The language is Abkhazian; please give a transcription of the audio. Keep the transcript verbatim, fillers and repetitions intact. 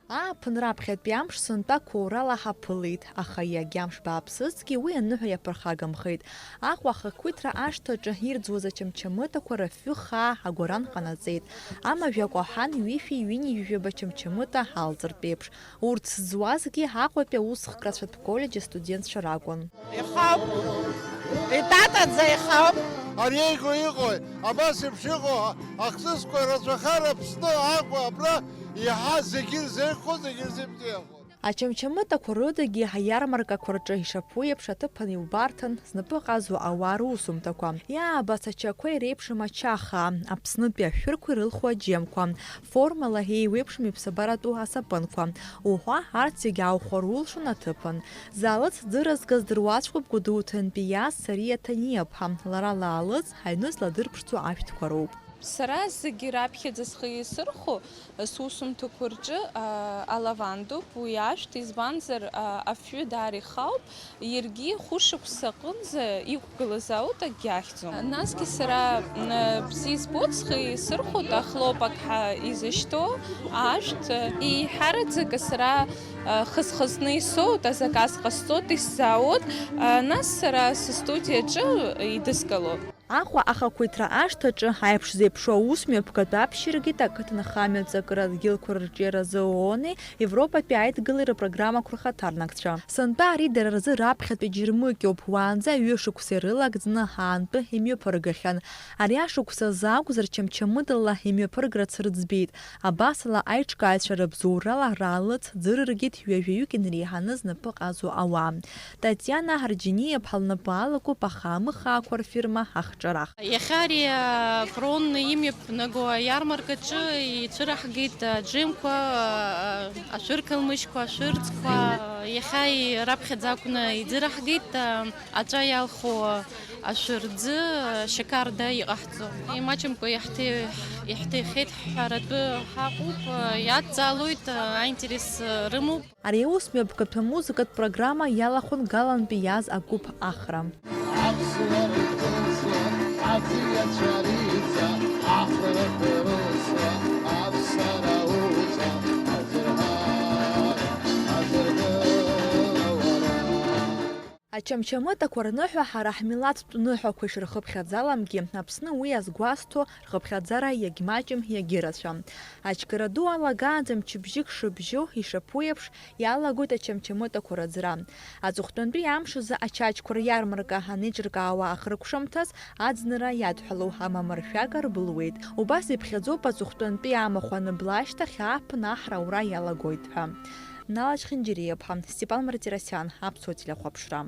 Ааԥын раԥхьатәи амш сынтәа қәоурала ҳаԥылеит, аха иагьа мш бааԥсызҭгьы уи аныҳәа иаԥырхагамхеит. Аҟәа ахақәиҭра ашҭаҿы ирӡуаз ачамчамыҭақәа рыфҩы хаа агәаран ҟанаҵеит. Амажә акәаҳан ҩышәи ҩынҩажәи жәаба чамчамыта алҵыртә еиԥш. Урҭ зуазгьы Аҟәатәи аусхкрацәатә коллеџь астудентцәа ракәын. Ихауп, итатаӡа ихауп. Ари еиӷьу иҟои? Абас еиԥш иҟоу ахҭысқәа рацәахар Аԥсны, Аҟәа, абра иаҳа зегьы ирзеиӷьхо, зегьы ирзеибзиахо. Ачамчамытақәа рыдагьы аиармаркақәа рҿы ишаԥу еиԥш аҭыԥан иубарҭан знапы ҟазо ауаа русумҭақәа. Иаабац ачақәеи реиԥшым ача хаа, Аԥснытәи ашәырқәа ирылху аџьемқәа, формала еиуеиԥшым иԥсабаратәу асапынқәа. Уҳәа арҭ зегьы аухәар улшон аҭыԥан. Залыц ӡырызгаз дыруаӡәкуп Гәдоуҭантәи иааз Сариа Ҭаниаԥҳа, лара лаалыҵ аҩны зладырԥшӡо ашәҭқәа роуп. Сара зегьы раԥхьаӡа схы исырхәо сусумҭақәа рҿы, а, алавандоуп уи ашәҭ, избанзар, а, афҩы даара ихауп, иаргьы хәышықәса аҟынӡа иқәгылаз аут, акгьы ахьӡом. Насгьы сара, м, бзиа избоит, схы исырхәоит ахлопок ҳәа изышьҭоу ашәҭ. Еиҳараӡак сара, а, хысхысны исоут, азаказ ҟасҵоит, исзаауеит, а, нас сара сыстудиаҿы идыскыло. Аҟәа ахақәиҭра ашҭаҿы аиԥш зеиԥшу аусмҩаԥгатә аԥшьыргеит ақыҭанхамҩа аҵакыра адгьылқәа рырҿиаразы ООН-и Европатәи аидгылеи рпрограммақәа рхаҭарнакцәа. Сынтәа ари дара рзы раԥхьатәи џьармыкьоуп, уаанӡа ҩышықәса ирылагӡаны аантәы имҩаԥыргахьан. Ари ашықәс азы акәзар, чамчамыдала имҩаԥыргарц рыӡбеит. Абасала аиҿкааҩцәа рыбзоурала раалыҵ ӡырыргеит ҩажәаҩык инреиҳаны знапы ҟазо ауаа. Татиана Ҳарџьаниаԥҳа лнапы алакуп ахаамыхаақәа рфирма ахҿарах. Иахьа ари, а, Фрон имҩаԥнаго аиармаркаҿы ицәыраҳгеит аџьемқәа, а, ашәырқалмышьқәа, ашәырӡқәа. Иахьа и-, раԥхьаӡа акәны иӡыраҳгеит, а, аҵәа иалху ашәырӡы, а, шьақарда иҟаҳҵо. Имаҷымкәа иаҳҭи-, иаҳҭихьеит ҳҳәаратәы ҳаҟоуп, а, иадҵаалоит, а, аинтерес, а, рымоуп. Ари аус мҩаԥгатәы амузыкатә программа иалахәын Галантәи иааз агәыԥ Ахра. Аԥсуара иҭыҵуа, аӡиацәа риҵа, ахрақәа рыцуа, аԥсара уҵа, аӡырҳара, аӡыргыла уара. Ачамчамытақәа рныҳәа ҳара ҳмилаҭтә ныҳәақәа ишырхыԥхьаӡаламгьы, Аԥсны уи азгәасҭо рхыԥхьаӡара иагьмаҷым, иагьырацәам. Ачгара ду алагаанӡа мчыбжьык шыбжьоу, ишаԥу еиԥш, иалагоит ачамчамытақәа рыӡра. Аҵыхәтәантәи амш азы ачаҷқәа риармарка анеиҿыркаауа ахыркәшамҭаз аӡынра иадҳәалоу амамыршәага рбылуеит. Убас иԥхьаӡоуп аҵыхәтәантәи амахә аныблаа ашьҭахь ааԥын аҳра аура иалагоит ҳәа. Нала Чхинџьириаԥҳа, Степан Мартиросиан, Аԥсуа телехәаԥшра.